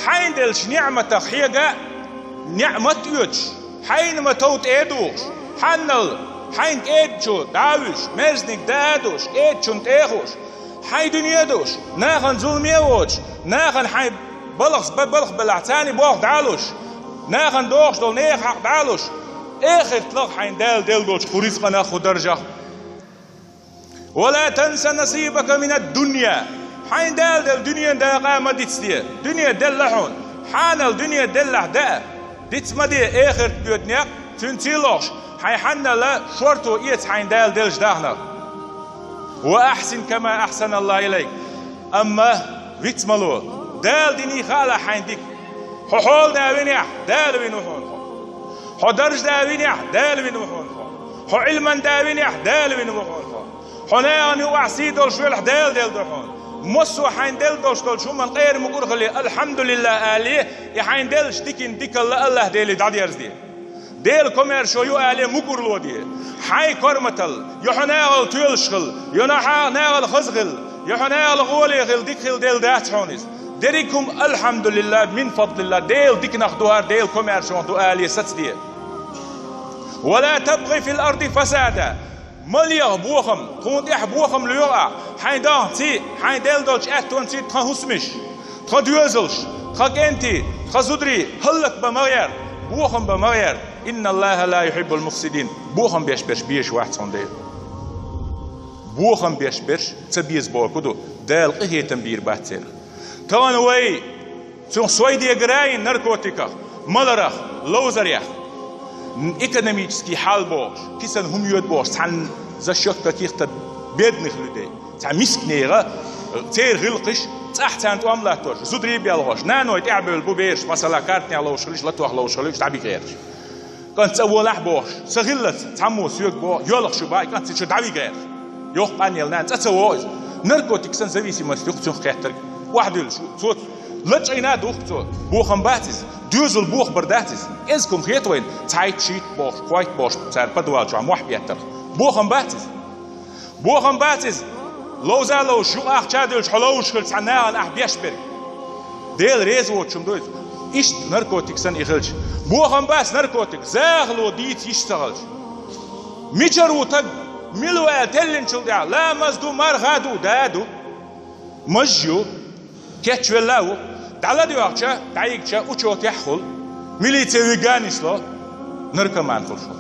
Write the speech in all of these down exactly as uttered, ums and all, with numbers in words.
Хьайна деллачу ниӀматах хьега, ниӀмат оьцуш, хьайна ма тов тӀе а духуш, хьаннал хьайна кӀедачу дӀа а вуьйш, мерзаниг даа а дууш, кӀедачунна тӀе а хууш, хьайн дуьне а дууш, нахана зуламе а воцуш, нахана хьайн балхас ба-, балха белахь, царна болх дӀа а луш, нахана догӀуш долу нехан хьакъ дӀа а луш, эхарталла хьайна Дала делла долчу кху ризкъанах, кху даржах. «Ва ла танса насибака минад-дунья». Хьайна Дала делла дуьненан дакъа а ма дицде. Дуьне делла хьуна. Хьанал дуьне деллахь даа, диц ма де эхартан боьдунех, цуьнца а лохуш, хьайн хьаннала шорто эца хьайна Дала деллачу дахнах. «Ва ахьсин кама ахьсаналлаху илайк». Амма виц ма ло. Дала диний хаалахь хьайна дика. Хьо хьолада винехь, Дала вина ву хьуна хьо. Хьо даржада винехь, Дала вина ву хьуна хьо. Хьо Ӏилманда винехь, Дала вина ву хьуна хьо. Хьо нахана юкъахь сий долуш велахь, Дала делла ду хьуна. Массо а хьайна делла долуш долчу хӀуманна къера мукъур а хилий, «Алхьамдулиллах» алий, и хьайна деллачу диканна дикалла АллахӀ Деле дӀадерзаде. Делан комаьршо ю алий, мукъарло де. Хьайн корматалла, я хьо нахала тоьлуш хила, я нахьа-, нахала хаза хила, я хьо нахала гӀоле хила, дика хила делла дац хьуна иза. Дерриг хӀума «Алхьамдулиллах, мин фадлиллах», Делан диканах ду хӀара, Делан комаьршонах ду алий сацаде. «Ва ла табгӀи фил арди фасада». Ма леха бохам, тхуна тӀехь бохам лоьху ахь, хьайн даханций, хьайн делла долчу аьттонций тхан хӀусамаш, тхан доьзалш, тхан кӀентий, тхан зударий хӀаллакбан ма гӀерта, бохам бан ма гӀерта. «Инналлаха ла юхьиббул муфсидин». Бохам беш берш безаш вац хьуна Дела. Бохам беш берш ца беза бохург ду, Дала къинхетам бийр бац церан. Тахана вай цунах сой дегара а йина, наркотиках, маларах, ловзарех, экономический хьал бохуш, кисана хӀума йоьду бохуш, цхьана за счёт каких-то бедных людей, цхьа мисканега, церан гӀиллакхаш, цӀахь царна тӀом латтош, зударий белхош, наной тӀаьхьабевлла бу бераш, масала, картанех ловзуш хилча, лотох ловзуш хилча, дӀабига гӀерташ. КӀант, цӀа волахь бохуш, сан хиллалц цхьаммо соьга боху, йоьлхуш ю баьи, кӀант, цига шу дӀавига гӀерташ. Йоккха къанъелла нана, цӀа ца вогӀу иза. Наркотик санна зависимость ю-кх цуьнах кхеттарг. Охьадуьллуш ву цо. Лачкъийна а ду-кх цо. Бохам бац иза. Доьзал бохабар дац иза. КӀезиг хӀума хета вайна, цхьайтта, шийтта бохуш, кхойтта бохуш, цара подвал чохь мохь беттарх. Бохам бац иза. Бохам бац иза. Ловза а ловзуш, юкъа ахча а дуьллуш, хьо ловзуш хилча цхьана нахана ахь беш берг. Дела реза воцучун ду иза. Иштта наркотик санна и хилча. Бохам бац наркотик, захало дийца йиш ца хилча. Мичара ву таг, мила ву аьлла теллинчул тӀаьхьа, ламаз ду, марха ду, да ду. Маж ю, кечвелла а ву. ДӀаладоьгӀча, дӀайигча, учётехь хуьлу. Милице вига а нисло, наркоман хуьлуш хьо.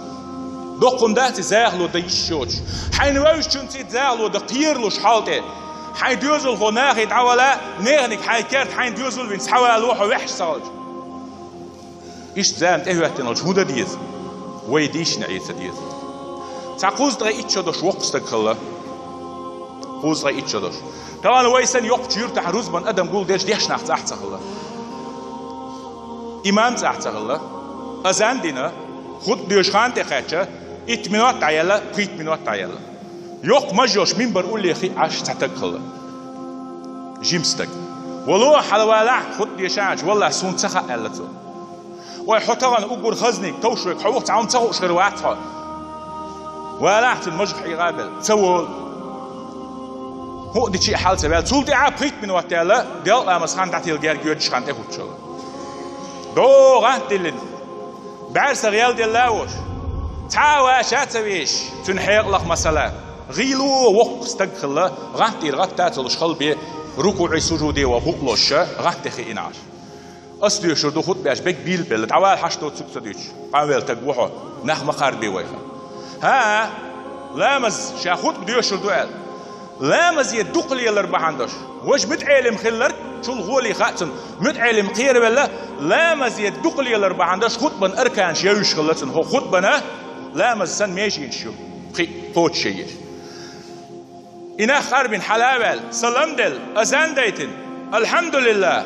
Доккхун дац и захало дан йиш йоцуш. Хьайна вевзачунций захало дан кхералуш хьал тӀе. Хьайн доьзалхо нахе дӀавала, неханиг хьайн керта хьайн доьзал вина схьавало хьо ваьхьаш ца хилча. Иштта зама тӀехӀоьттина хилча хӀун дан деза? Вай дийшина Ӏе ца деза. Цхьа кхузткъе итт шо долуш воккха стаг хилла. Кхузткъе итт шо долуш. Тахана вай санна йоккхачу юьртахь рузбан адам гулдеш дешнах цӀахь ца хилла. Имам цӀахь ца хилла. Азан дина, хутба доьшу хан тӀе кхаьчча, итт минот дӀаелла, пхийтта минот дӀаелла. Йоккха маж йолуш минбар уллехь хиъна Ӏаш цхьа таг хилла. Жима стаг. Вало, хьалавалахь, хутба дешахьа, валлахь, суна ца хаьа, аьлла цо. Вай, хьо тахана уггар хазниг, товш верг хьо ву-кх, цхьа хӀума ца хууш хир вац хьо. Валахь цуьнан мажах хьийгӀа а белла, ца волу. ХӀуъа дичи а хьал ца ваьлла. Цул тӀаьхьа пхийтта минот даьлла, делкъа ламаз хан дӀатилла герга йоьдуш хан тӀе хӀуттуш хилла. ДогӀа гӀант диллина. БӀаьрса гӀелделла а волуш. Цхьа а ваша а ца вешаш, цуьнан хьекъалах масала. ГӀийло воккха стаг хилла, гӀант тӀера гӀатта а ца луш хала бен, рукуӀе, сужуде ваха букъ лозуш, гӀант тӀе хиъна Ӏаш. Ас доьшур ду хутба беш, бег бийлабелла, дӀавала хьашт доцург ца дуьйцуш. Къанвелла таг ву хьо, нах ма кхарбе вайх. ХӀа-а, ламаз ша хутба доьшур ду аьлла. Ламазе дукха лелар бахьана долуш. Важа мутаӀелим хилларг, чул гӀоле хаьа цунна, мутаӀелим кхеравелла, ламазе дукха лелар бахьана долуш хутбан арканаш евзаш хилла цунна. ХӀо хутбана ламаз санна меженаш ю, кхин а кхочушъеш. И нах къарбина хьала а ваьлла, салам делла, азан дайтина, «Алхьамдулиллах,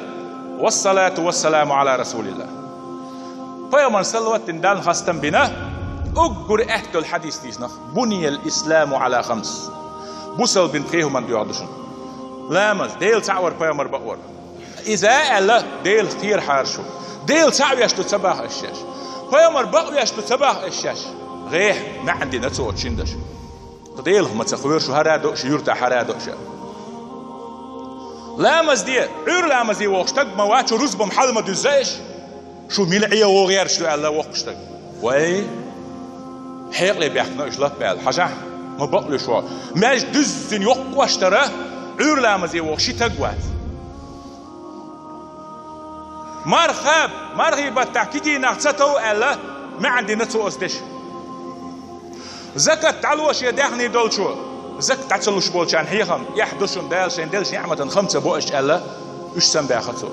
вассалату вассаламу Ӏала расулиллах». Пайхамарна салават дина, Далла хастам бина, уггар аьтта долу хьадис дийцина нах: «Буниял исламу Ӏала хамс». Бусалба дин пхи хӀуманна доьгӀна ду шуна. Ламаз, Дела цхьаъ вар, пайхамар бакъвар. Иза а аьлла, Делах кхерахьара шу. Дела цхьаъ веш ду ца боху аш шаьш. Пайхамар бакъ веш ду ца боху аш шаьш. ГӀехь маьӀна дина цо оцу шина даша. Делах ма ца кхоьру шу, хӀара а до шу, юьртахь хӀара а до шу. Ламаз де, Ӏуьйра ламазе вохуш стаг ма вац, шу рузбан хьала ма дуьзза аш. Шу мила Ӏе вогӀу гӀерташ ду аьлла воккхуш стаг. Вай, хьекъале баьхкина уьш лап аьлла. Хьажахь, ма бакълуьйш ву. Маьждиг дуьззина йоккха кӀоштара Ӏуьйра ламазе вохуш ши стаг вац. Мархаб, мархий баттахь кегий нах ца тов аьлла, маьӀна дина цо оцу дешан. Закат дӀало шен даьхни долчо, закат дӀа ца луш болчарна хьехам, эхь ду шуна Дала шайн деллачу ниӀматан хам ца бо аша аьлла, уьш самабаьхна цо.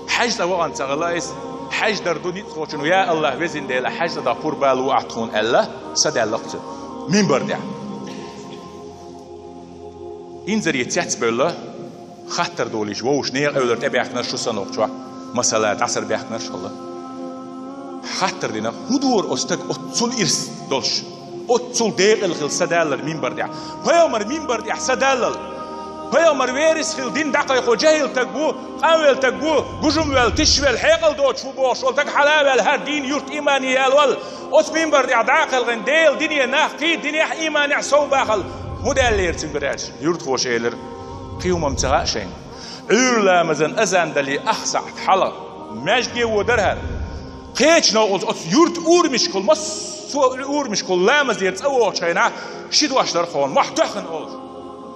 Хьаьж цӀа вахана ца хилла иза, хьаьж дар ду ницкъ кхочун, я АллахӀ, везан Дела, хьаьж цӀа даха пурба луо ахь тхуна аьлла, садаьлла-кх цо минбар тӀехь. Инзаре цец бевлла, хаттар долийча вовшашка, нехан эвлара тӀебаьхкинарш шу санна воккху чохь, масала, дӀасара баьхкинарш хилла. Хаттар дина, хӀун дора оцу стага оццул ирс долуш, оццул декъала хилла садалар минбар тӀехь? Пайхамар минбар тӀехь садаллал, пайхамар верас хилла дин дӀакхайкхо жахӀил стаг ву, къанвелла стаг ву, гужам велла, тиша велла, хьекъал доцуш ву бохуш волу стаг хьала а ваьлла, хӀара дийна юрт имане ялавала, оцу минбар тӀехь дӀа а кхелхина, Делан дине нах кхин а динехь а, иманехь а сов бахалла, хӀун даьллера цуьнгара аьлча, юьртахоша элира: «Кхин хӀума-м ца хаьа шайна. Ӏуьйра ламазан азан дале ах сахьт хьалха маьждиге воьдура хӀара. Кхечу новкъа оцу юьртан урамашкахула, массо а урамашкахула ламазера цӀа вогӀучу хенахь ши дош дара хьуна, мохь тоьхна олуш: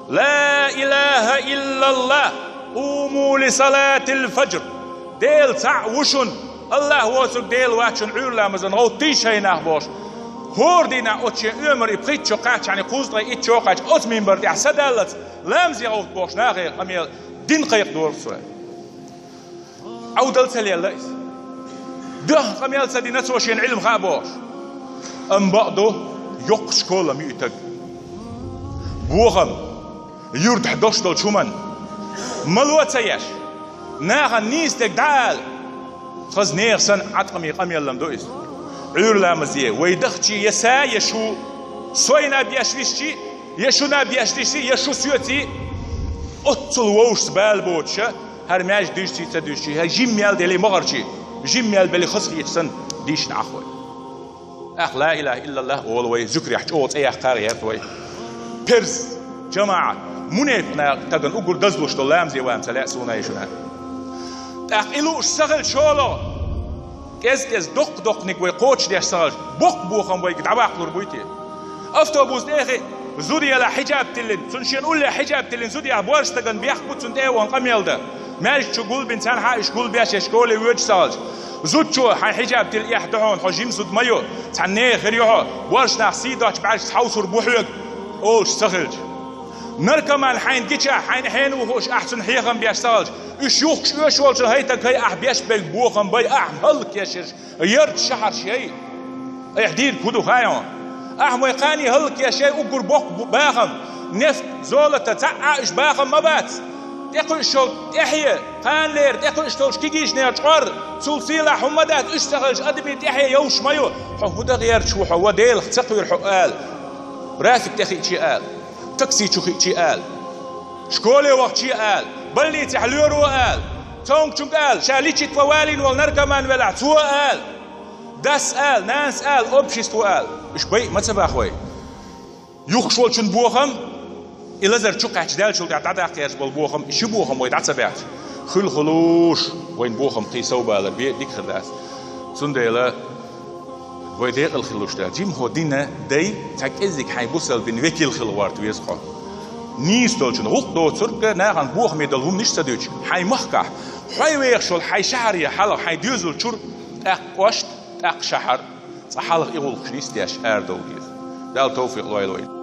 „Ла илаха иллаллах, къуму ли салатил фаджр“, Дела цхьаъ ву шуна, АллахӀ воцург Дела вац шуна, Ӏуьйра ламазан гӀовттийша, хӀай нах», – бохуш. ХӀора дийнахь оцу шен оьмар и пхийтта шо кхаьчча, хьайна кхузткъе итт шо кхаьчча, оцу минбар тӀехь садаллалц, ламазе гӀовтта бохуш нахе къамел дин кхайкхадора цо. Ӏовдал ца лелла иза. Доьхна къамел ца дина цо шена Ӏилма хаа бохуш. Амма бакъ ду, йоккха школа ма ю и стаг. Бохам, юьртахь долуш долчу хӀуманна мало ца еш, нахана нийса дерг дӀа а ала, хаза нехан санна Ӏаткъаме къамелан ду иза. Ӏуьйра ламазе вай дахчий я са, я шу, сойна беш висчий, я шуна беш дисчий, я шу соьций, оццул вовшашца бала боцуша, хӀара маьждиг дуьйций, ца дуьйций, хӀара жимма мел делий ма гӀарчий, жимма мел белий хазахеташ санна, дийшина Ӏа вай. ТӀаккха ла илаха иллаллах олу вай, зуькарехь чӀогӀа цӀе яккха гӀерта вай. Перз, жамаӀат, мунепакъ стагана уггар дазлуш долу ламазе ван ца лаьа суна а, шуна а. ТӀаккха и лууш ца хилча шолгӀа, кӀез-кӀез доккха-доккханиг вай кхочушдеш ца хилча, боккха бохам вайга дӀабаккхалур буй те? Автобус тӀе а хиъна, зуда елахь хьиджаб тиллина, цунна шена уллехь хьиджаб тиллина зуда яхь борша стагана бехк бу цунна тӀе а вахана къамел дан. Маьждиг чу гулбина цхьаьнхьа а уьш гулбеш я школе воьдуш ца хилча. Зудчо, хьайн хьиджаб тилла эхь ду хьуна, хьо жима зуда ма ю, цхьана нехан хир ю хьо, борша нах сий доцчу бӀаьргашца хьовсур бу хьоьга, олуш ца хилча. Наркоман хьайна гича, хьайна хьенан ву хууш, ахь цунна хьехам беш ца хилча, уьш юхкуш оьшуш волчун хӀай стаг, хӀай ахь беш берг бохам бай, ахь хӀаллакъеш ерш ярташ шахьарш яй. Айхьа дийриг хӀун ду хаьий хьуна? Ахь вай кхане хӀаллакъеш яй уггар боккха бу-, бахам, нефть, золото, цхьаъ а уьш бахам ма бац. ТӀекхуьуш йолу тӀаьхье, кханалера тӀекхуьуш долчу кегийчу нехан чкъор, цул сийлахь хӀума дац, уьш ца хилча адамийн тӀаьхье йовш ма ю. Хьо хӀун дан гӀерташ ву хьо, ва Делах ца кхоьру хьо ала. Рафик тӀе хиъчий ала, такси чу хиъчий ала, школе вахчий ала, больницехь лоьро ала, цомгучуьнга ала, ша лечитва валийна волу наркоман велахь, цо ала, дас ала, нанас ала, общество ала. Уьш байа ма ца баха вай. Юхкуш волчун бохам, и лазар чу кхаьчча даьллачул тӀаьхьа дӀадаккха гӀерташ болу бохам, и ши бохам вай дӀа ца баьхча, хуьлу хуьлуш, вайн бохам кхин сов балар бен дика хир дац. Цундела вай декъала хилуш дац. Жимма хьо динан дай, цхьа кӀеззиг хьайн бусалба динан векал хила гӀерта веза хьо. Нийса долчун гӀуллакх доцург, нахана бохаме долу хӀуманаш ца дуьйцуш, хьайн махкахь, хьо вехаш волу хьайн шахьаре хьалха, хьайн доьзал чуьра, тӀаккха кӀошт, тӀаккха шахьар, цкъа хьалха и гӀуллакхаш нисдеш арадовла деза. Дала тавфикъ лойла вайна.